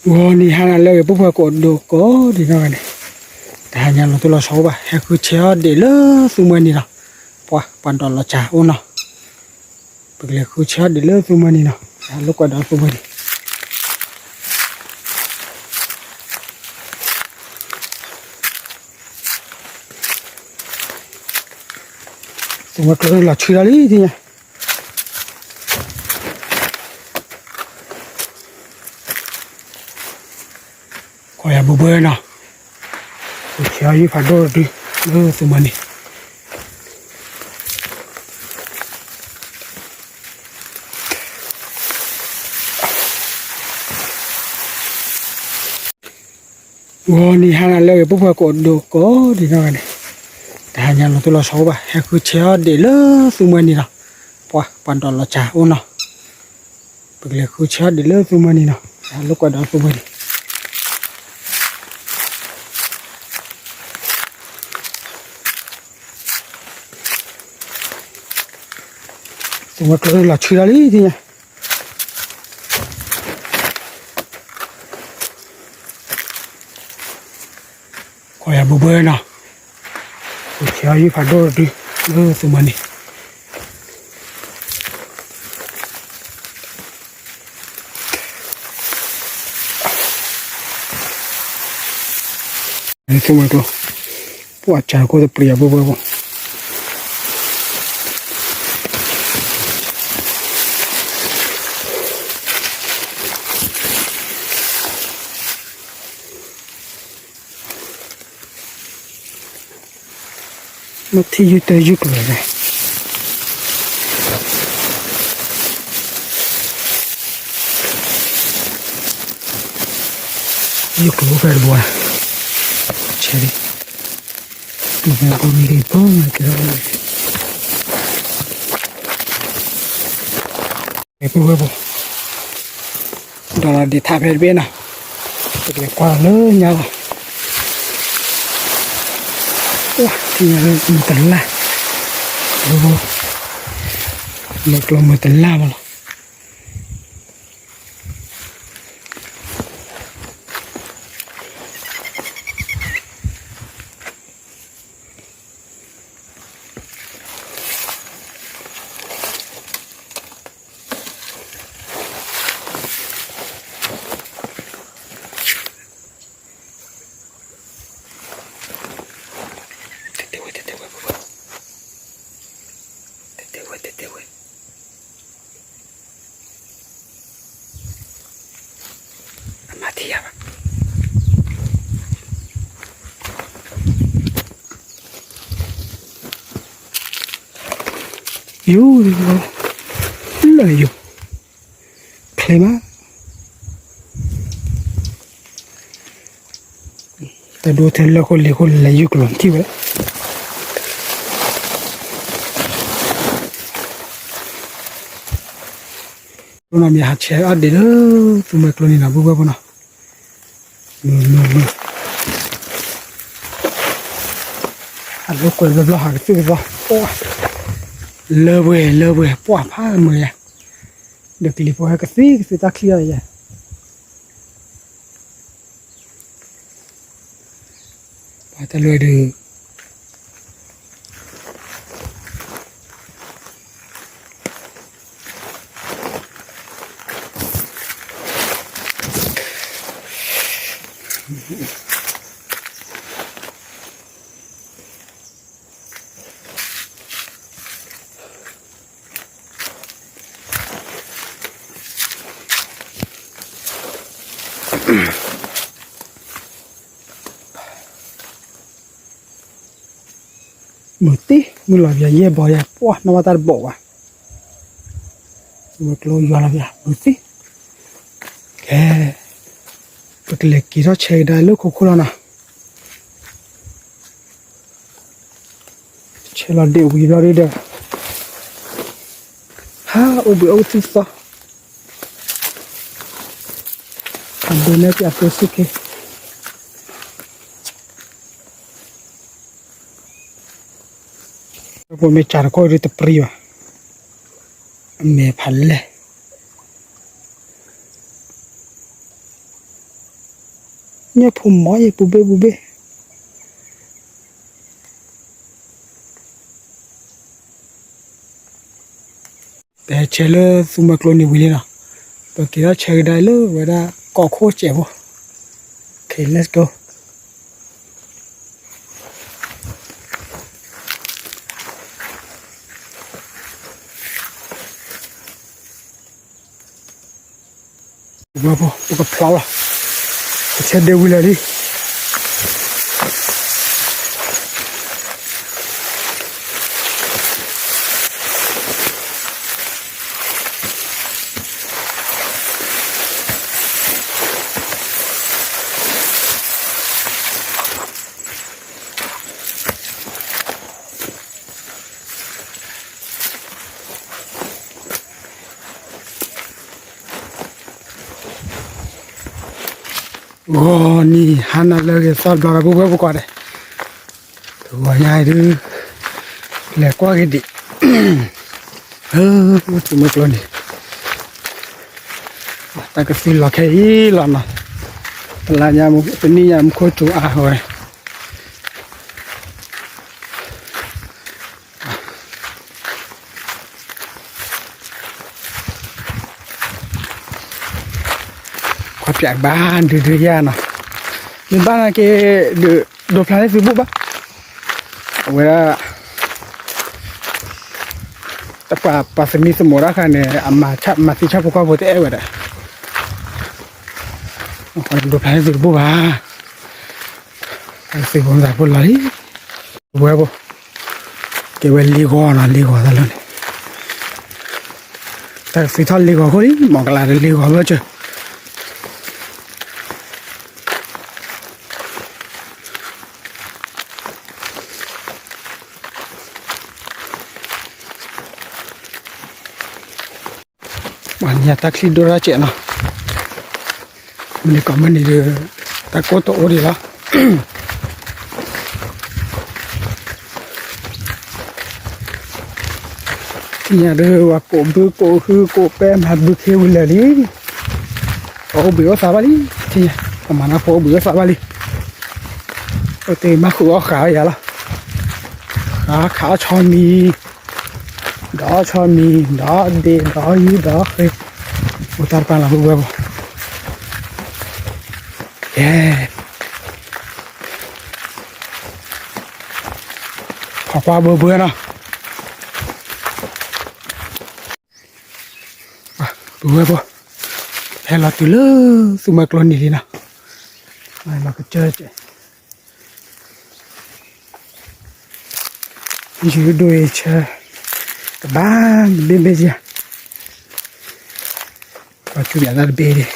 ဂီၤနံၤဟါနၤလၢအဂ့ၤ ပုၢ်ဖိဝဲၢ်ကိးဒိၣ်ကိးဒံးနီၢ်ဂၤန့ၣ်, တဟါညါလီၤတိၢ်လီၤဆီအိၣ်ဘၣ် ဟဲဃုဆဲးအီၣ်ဒံးလၢသူမွဲနံၤလီၤ. ပှၤ ပှၤဒိးလီၤစၢ်အိၣ်နီၤ, ပကလဲၤဃုဆဲးအီၣ်ဒံးလၢသူမွဲနံၤနီၤ, လိာ်ကွဲဒီးသူမွဲနံၤ သူမွဲကျိလီၤဆံလီၤလံ သ့ၣ်ညါ ကွၢ်ယၤဘိဘိနီၤ, ဆဲးအီၣ်ယုၢ်ဖးဒိၣ်တဒု လၢသူမွဲနံၤ ဂီၤနံၤဟါနၤလၢအဂ့ၤ ပုၢ်ဖိဝဲၢ်ကိးဒိၣ်ကိးဒံးနီၢ်ဂၤန့ၣ်, တဟါညါလီၤတိၢ်လီၤဆီအိၣ်ဘၣ် ဟဲဃုဆဲးအီၣ်ဒံးလၢသူမွဲနံၤလီၤ. ပှၤ ပှၤဒိးလီၤစၢ်အိၣ်နီၤ, ပကလဲၤဃုဆဲးအီၣ်ဒံးလၢသူမွဲနံၤနီၤ, လိာ်ကွဲဒီးသူမွဲနံၤ သူမွဲကျိလီၤဆံလီၤလံ သ့ၣ်ညါ ကွၢ်ယၤဘိဘိနီၤ, ဆဲးအီၣ်ယုၢ်ဖးဒိၣ်တဒု လၢသူမွဲနံၤ သူမွဲကျိ, ပှၤစၢ်ကိၢ်တပျံၤအဘိဘိဘိ မ့ၢ်ထံၣ်ယုၢ်တၢ်ယုၢ်ကျိၤန့ၣ်, ယုၢ်ကျိၤဖဲတဘိ, ဆဲးလံ, ကျိၤဖဲတဘိမ့ၢ်ဂ့ၤဘိမ့ၢ်ကဲထီၣ်, ပုၢ်ဖိဝဲၢ်ကိး ဒီးလီၤဒံးထးဖဲတဘ့ၣ်နီၤ, ပကလဲၤကွၢ်လီၤလၢညါလီၤ, အိၣ်ထံၣ်ညါလၢမုၢ်တလၢ်, မ့ၢ်ကျိၤမုၢ်တလၢ်မးလီၤ. တဲတဲဝဲ တဲတဲဝဲ တဲတဲဝဲ တဲတဲဝဲ အမၤထံၣ်ယၤဘၣ်, ယိၤ, လၢယိၤ, ချ့မး တၢ်ဒိထဲလၢခိၣ်လံၤခိၣ်လဲၤယုၢ်ကျိၤ ထံၣ်ဝဲ, ကျိနီၤ မ့ၢ်ဟးဆဲးအီၣ်ဒံးလၢ သူမွဲကျိန့ၣ်နီၤ ပုၢ်ဝဲၢ်ဖိနီၤ, မုၢ်မုၢ်မုၢ်, အလိာ်ကွဲဘျီဘျီ ဟးကသုၣ်ကသီ, လၢပှဲၤလၢပှဲၤ ပှၢ်ဖးမုာ်ယါ, ဒီးကလံၤဖိဟဲကသံကသံတၢ်ချံအီၤယါ ပှၤတၢ်လွဲၢ်ဒုး, မုၢ်သံ, မုၢ်လီၤပျၢၤယဲၢ်ဘီယဲၢ် ပှၢ်နီၣ်ဘၣ်တၢ်တဘီၣ်ဘၣ်, မုၢ်ကျိယွၤလီၤပျၢၤ မုၢ်သံ, ကဲ, ပကလဲၤက့ၤထီၣ်ဆဲးကဒါလၢခိခိၣ်လီၤနီၤ. ဆဲးလီၤဒ့ၣ်ဝံၤဘျီဒုဒီး, ဟးအိၣ်ဘှံးအိၣ်သံသီ, အဒိးနဲၣ်က့ၤအသိစ့ၢ်ကီး, ပမ့ၢ်စးတခီဒုတပြံဘၣ်, အမဲာ်ဖးလဲၢ် ပှၤ ညၣ်ဖိမီၤယဲၢ်ပူၤဘ့ၣ်ပူၤဘ့ၣ်. ပဟဲဆဲးလၢသူမွဲကျိနံၤဝံၤလံနီၤ, ပက့ၤထီၣ်ဆဲးကဒါလၢဝဲဒၣ်ကီၢ်ခိၣ်စဲးဖိ. Okay, let's go. ပကဖျီလီၤ, ပဆဲးဒ့ဝံၤလၢာ်လံ. ဂီၤနံၤဟါနၤလၢအဂ့ၤ သီတဘျီဒီး ပုၢ်ဝဲၢ်ပှၤကိးဂၤဒဲး, တဂီၤညါအံၤဒုး လဲၤကွၢ်က့ၤဒံး, သူမွဲကျိန့ၣ် တၢ်ကသုလီၤခဲအံၤလီၤနီၤ, တလါညါ တနံၣ်ညါမူခိၣ်စူၤအါဝဲ ကွၢ်ပၠးဘၣ်ဒုဒုယါနီၤ, မ့ၢ်ဘၣ်နာ်က့ ဒိးဖျါန့ၢ်သုဘိၣ်ဘၣ်, အဝဲဒၣ် တပှၤပှၤသမံသမိးတၢ်ဃါန့ၣ် အမၤသံဆၣ်ဖိကီၢ်ဖိတအဲၣ်ဝဲဒၣ်, ဒိးဖျါန့ၢ်သုတဘိၣ်ဘၣ်, သုးဖိသးဖိလီၤလံ, ဝဲဘိ ကဲဝဲလ့ဂီၤနီၤ, လ့ဂီၤတၢ်လီၢ်န့ၣ်, တၢ်ကသံထီၣ်လ့ဂီၤခိၣ်လံ, မီၢ်ကလးဒီးလ့ဂီၤဘၣ်စၢၤ ပှၤညါတၢ်ချံဒိၣ်ထီၣ်စဲးနီၤ, မုၢ်နံၤကိးမုၢ်နံၤဒီး တၢ်ကိၢ်တအိၣ်ဒံးလီၤ. ထံၣ်ညါဒုး ပှၤကိးဘုကိးဟုကိးပဲမၤဘုခ့ဝံၤလၢာ်လံ, ပအိၣ်ဘှံးအိၣ်သါဘၣ်လံ, ထံၣ်ညါ ပမၤနၢ်ဖိအိၣ်ဘှံးအိၣ်သါဘၣ်လံ, အိၣ်တ့ၢ်မၤဃုာ်အီၣ်ဃာ်အီၣ်ယၤလီၤ, ဃာ်ခးအီၣ်ဆီမံၤ ဒီးဆီမံၤ ဒီးဒ့ ဒီးယူ ဒီးဃ့, အိၣ်တၢ်တပၤလီၤ ပုၢ်ဝဲၢ်ဖိ, ကဲ, ဖီကွၢ်ဘၢဘၢနီၤ, ပုၢ်ဝဲၢ်ဖိ, ဟဲလီၤတုၤလၢသူမွဲကျိနံၤလံနီၤ, လီၤကစၢၢ်ကဲး ယုၢ်ဒိၣ်အံၤဆၢ, ကဘၣ်မ့ၢ်ဘ့ၣ်ဘ့ၣ်ယၤ, ပှၤဆူပၠးတၢ်တဘ့ၣ်ဒံး,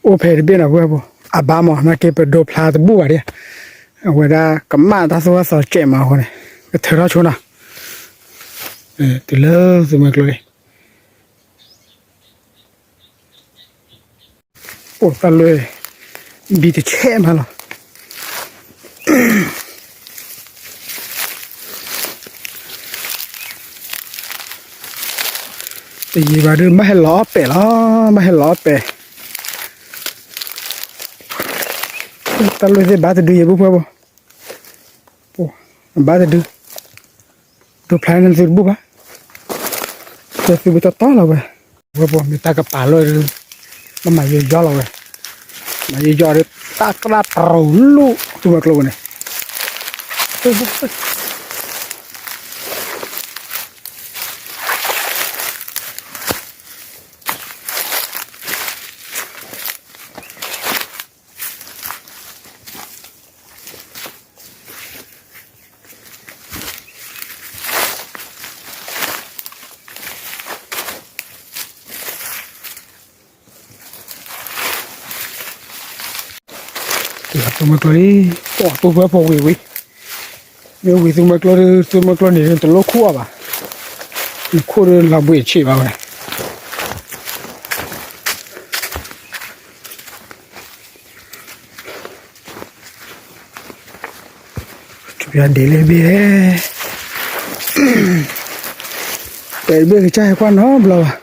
အိၣ်ဖဲတဘ့ၣ်နီၤ ပုၢ်ဝဲၢ်ဖိ, အဘၣ်မး နာ်က့ပဒိဖျါတဘူၣ်ဘၣ်ဒံး, အဝဲဒၣ်ကမၣ်တၢ်သိၣ်တၢ်သီစဲးမးအဃိန့ၣ်, ကထၢထီၣ်ဆိနီၤ, တုၤလၢသူမွဲကျိလံ အိၣ်တၢ်လွဲၢ် ဘံတဆဲးမးလီၤ. တယံာ်ဘၣ်ဒုး ဘၣ်ဟဲလီၤအီၣ်ပဲာ်လီၤ, ဘၣ်ဟဲလီၤအီၣ်ပဲာ်, တၢ်လွဲၢ်သ့ၣ်ဘၣ်တဒုယဲၢ် ပုၢ်ဝဲၢ်ဖိ, ဘၣ်တဒု ဒိဖျါန့ၢ်သုတဘူၣ်ဘၣ်, ကဲသုဘၣ်တီတီလီၤဝဲ, ဝဲပှၤမ့ၢ်တၢ်ကပာ်လီၤဒုး, ဘၣ်မၤယိယီလီၤဝဲ, မၤယိယီဒီး တၢ်ကြၢးပရိၤလူၢ်သူမွဲကျိဝဲန့ၣ်, သူမွဲကျိလံ, ပှၤပုၢ်ဝဲၢ်ဖိဝံၤဝံၤ, မ့ၢ်ဝံၤသူမွဲကျိဒီး သူမွဲကျိန့ၣ် တလိၣ်ခူၣ်အီၤဘၣ်, နခူၣ်ဒီးလီၤဘှံးဆံးဘၣ်ဝဲ. ယဒ်လဲၣ်ဘ့ၣ်, တဲတဘ့ၣ်ကစၢ်ဟဲကွၢ်နီတဘျီဘၣ်.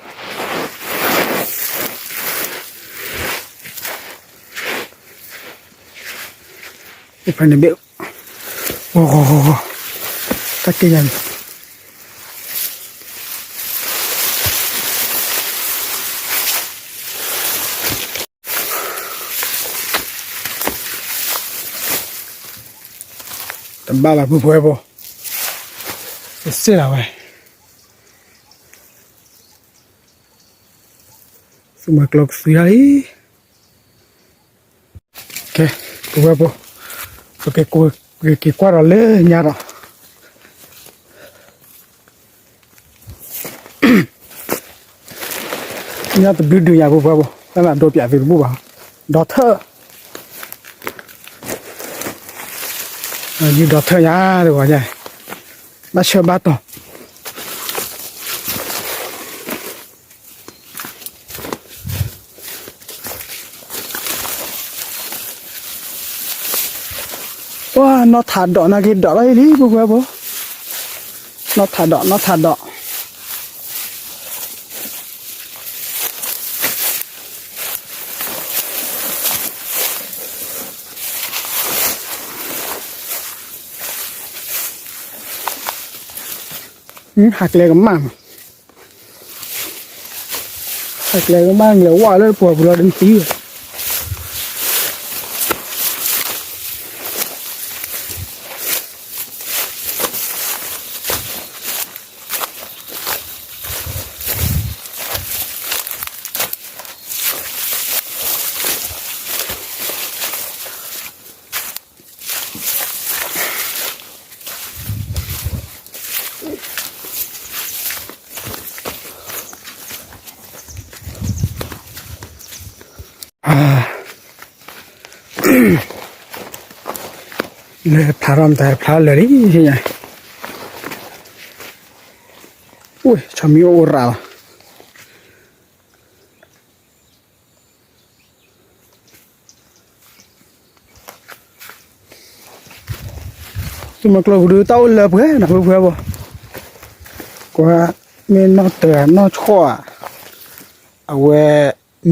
ဖဲန့ၣ်ဘ့ၣ်, ဂီၤဂီၤဂီၤဂီၤ, တၢ်က့ၤညါန့ၣ် တဘၣ်ဘၣ် ပုၢ်ဖိဝဲၢ်ဖိ, တစ့ၢ်လီၤဝဲ, သူၣ်မၤကျီကသွံတၢ်လံ. ကဲ, ပုၢ်ဖိဝဲၢ်ဖိ, ပက့ၤကွၢ်ဒီးလၢညါဒီး ညါတဘျုးဒုးညါ ပုၢ်ဖိဝဲၢ်ဖိ, တၢ်နၢ်ဒိပၠးသုတဘူၣ်ဘၣ်, ဒီထၢၣ်, ယုၢ်ဒီထၢၣ်ညါတဂီၤညါ, ဘၣ်ဆၢဘၣ်တီၤ ပှၤနီၢ်ထးဒီးနာ်က့ၤဒီးလီၤအံၤလံ ပုၢ်ဖိဝဲၢ်ဖိ, နီၢ်ထးဒီး နီၢ်ထးဒီး ဟးကျဲကမၣ်, ဟးကျဲကမၣ် လဲၤဝဲလၢပှၢ်ပူၤလီၤဒ်တံၢ် လၢဖျါထီၣ်မတၤဖျါလၢာ်လံ, အိၣ်ဆီမံအိၣ်အိၣ်ရးလီၤ. သူၣ်မၤကျီပူၤဒုးတၢ်အိၣ်လၢပှဲၤနီၤ ပုၢ်ဖိဝဲၢ်ဖိ, ကွၢ်မ့ၢ်နီၢ်တၢၤနီၢ်ဆီၣ်ဧါ, အဝဲ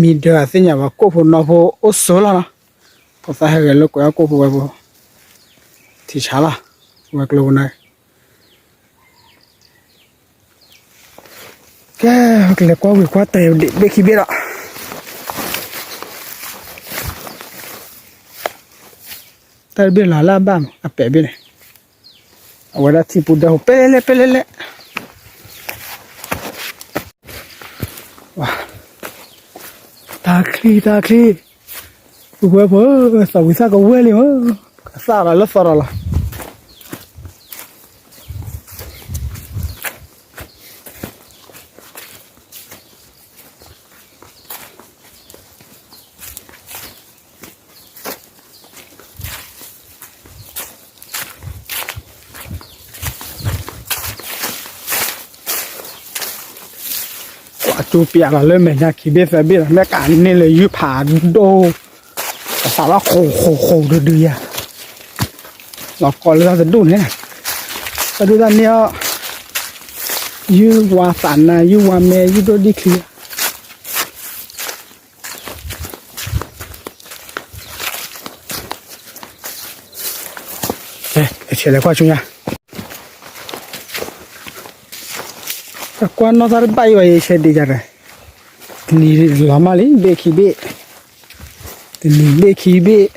မံဒၢအသ့ၣ်ညါဘၣ် ကိၣ်ဖိနီၢ်ဖိအိၣ်ဆိးလီၤနီၤ, ဖိသၣ်ဟဲဂဲၤလိာ်ကွဲအီၣ်ကိၣ်ဖိဝဲၢ်ဖိ, ထံဆါလီၤ, ဝဲကျိၤပူၤန့ၣ် ကဲ, ပကလဲၤကွၢ်ဝံၤကွၢ်တဲာ်ဒံးဘ့ၣ်ခံဘ့ၣ်ဒီး, တၢ်တဘ့ၣ်လီၤလၢအဘၣ်မး အပဲာ်ဘ့ၣ်န့ၣ်, အဝဲဒၣ်ထံပူၤဒၢဟူး ပဲလဲၣ်လဲၣ် ပဲလဲၣ်လဲၣ်, တၢ်ချံ တၢ်ချံ, ပုၢ်ဖိဝဲၢ်ဖိ, သးဝံၤသၣ်ကဝဲၢ်လံမး, ကသၣ်ဒီးလၢသီဒီးလီၤ. ကွၢ်ကၠူပျးလီၤလၢမဲာ်ညါခံဘ့ၣ်သၢဘ့ၣ်လီၤ မ့ၢ်ကးန့ၢ်လၢယုၢ်ဖးဒိၣ်, ကသးလီၤဃိးဃိးဃိးဒုဒုယၤ, လီၤကီးလၢတၢ်တဒူၣ်န့ၣ်, တၢ်ဒုၣ်တၢ်န့ၢ်အီၤ, ယုၢ်ဝါသးနါ ယုၢ်ဝါမဲ ယုၢ်ဒိၣ်ဒံၣ်ချံ ကဲ, ဆဲးလဲၤကွၢ်ဆူညါ, ကွၢ်နီၢ်သၣ်တဘၣ်အံၤဘၣ် ယဆဲးဒံးယၤဒီး, တနံၤလီၤမၢ်လံ ဘ့ၣ်ခံဘ့ၣ်, တနံၤဘ့ၣ်ခံဘ့ၣ်,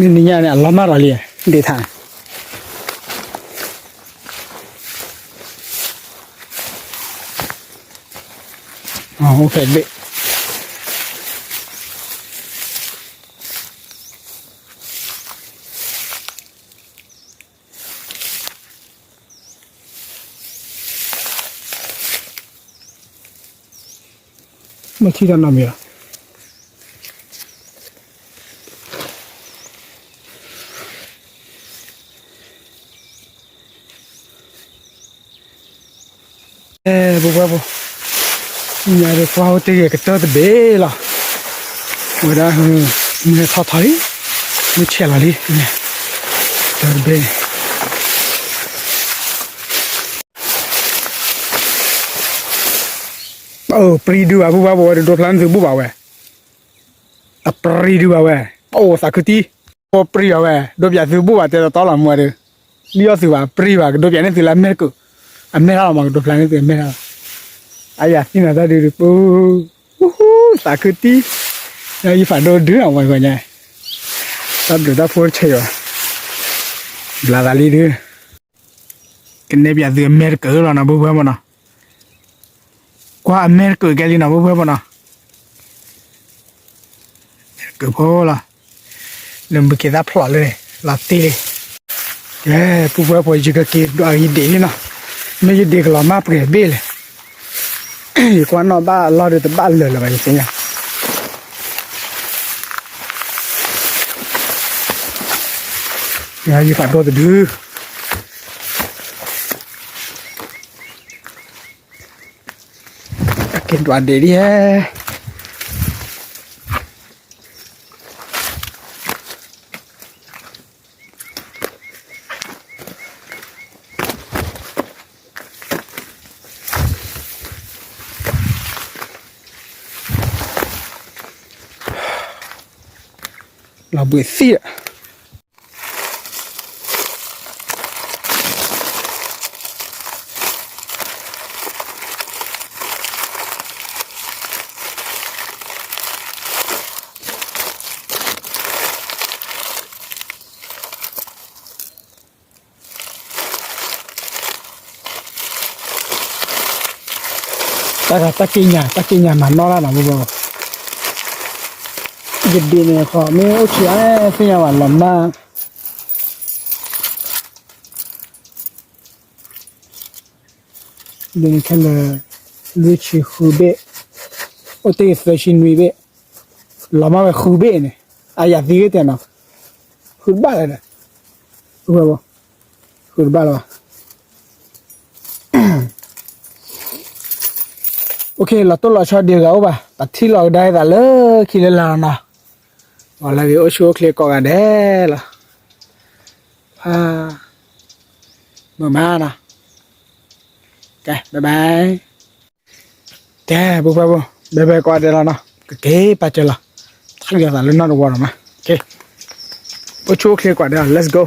နံၤညါန့ၣ် အလီၤမၢ်ဒီးလံ, ဒ့ထါ အိၣ်ဖဲဘ့ၣ် မ့ၢ်ထံၣ်တၢ်နီတမံၤလီၤ. အဲ ပဝဲပူၤ ညါဒ်ကွၢ်အိၣ်တ့ၢ်ဂ့ၤကတၢၢ်တဘ့ၣ်လီၤ. ဝဲဒၣ် မုၢ်ဟဲထီၣ်ထီလံ. မုၢ်ဆဲးလီၤလံ, တဘ့ၣ်န့ၣ် ပှၤပြံဒုဘၣ် ပူၤပှၤပဝဲ တဒိဖျါန့ၢ်သုဘူၣ်ဘၣ်ဝဲ, အပြံဒုဘၣ်ဝဲ, အိၣ်သးခုတံၢ်, ပှၤပြံဘၣ်ဝဲ ဒိပၠးသုဘူၣ်ဘၣ် တဲတီတီလီၤမူဝဲဒီး, လံအီၣ်သုဘၣ် ပြံဘၣ် ကဒိပၠးန့ၢ်သုလၢအမဲာ်တကၢၢ်, အမဲာ်တၢ်လီၤမး ကဒိဖျါန့ၢ်သုအမဲာ်တၢ်လီၤ, အယၤသံနၤတၢ်ဒုးဒုးပူၤ, သးခုတံၢ်, ယဖးဒိၣ်ဒုးနီၤ ဝဲကီညါ, တၢ်ဘျုးတၢ်ဖှိၣ်တဆၢယီၤ, ဘျးသးလံဒုး ကနဲၣ်ပၠးသုအမဲာ်တကၢၢ်လီၤနီၤ ပူၤပှၤပနီၤ, ကွၢ်အမဲာ်တကၢၢ်ကဲလံနီၤ ပူၤပှၤပနီၤ, မဲာ်တကၢၢ်ဖိလီၤ, လၢမုၢ်က့ၤသၣ်ဖျိးလၢန့ၣ် လီၤတံၢ်လံ, ကဲ ပူၤပှၤပှၤ ယကက့ၤဒွးဂံၢ်ဒ့ၣ်လံနီၤ, မ့ၢ်ယဒ့ၣ်ကလီၤမၢ်ပှဲၤဘ့ၣ်လဲၣ်, ယကွၢ်နီၣ်ဘၣ်အလီၢ်ဒီးတဘၣ်လၢာ်လၢၤဘၣ် ယသ့ၣ်ညါ ယဖးဒိၣ်တဒု က့ၤဒွးဒ့ၣ်လံဟဲ လီၤဘှံးသံၣ် တၢ်က တၢ်က့ညါ တၢ်က့ညါမၤနီၣ်လၢနီၤ ပူၤပှၤ, ယဒ့ၣ်န့ၣ်ဃီ မ့ၢ်အိၣ်ဆံးအါ သ့ၣ်ညါဘၣ်လီၤမၢ် ဒ်န့ၣ်ခဲလၢာ် လွံၢ်ဆံဃုဘ့ၣ်, အိၣ်တ့ၢ်သၢဆံနွံဘ့ၣ်, လီၤမၢ်ဝဲဃုဘ့ၣ်န့ၣ်, အယၤသံဂ့ၤတဲနီၤ, ဃုတဘၣ်လၢၤဒီး, ဃုတဘၣ်လၢၤဘၣ်. OK လီၤတိၢ်လီၤဆီဒံးဂၤအိၣ်ဘၣ်, ပထံၣ်လီၤကဒါအသးလၢခံလၢလာ်နီၤ, ပှၤလၢဂ့ၤအိၣ်ဆူၣ်အိၣ်ချ့ကိးဂၤဒဲးလီၤ. မုာ်မးနီၤ, ကဲ bye bye, ကဲ ပူၤပှၤပူၤ bye bye ကိးဂၤဒဲးလီၤနီၤ, ကက့ၤပာ်စၢၤလီၤ, ထါက့ၤအသးလၢနီၢ်တဝီလီၤမး, အိၣ်ဆူၣ်အိၣ်ချ့ကိးဂၤဒဲးလီၤ let's go.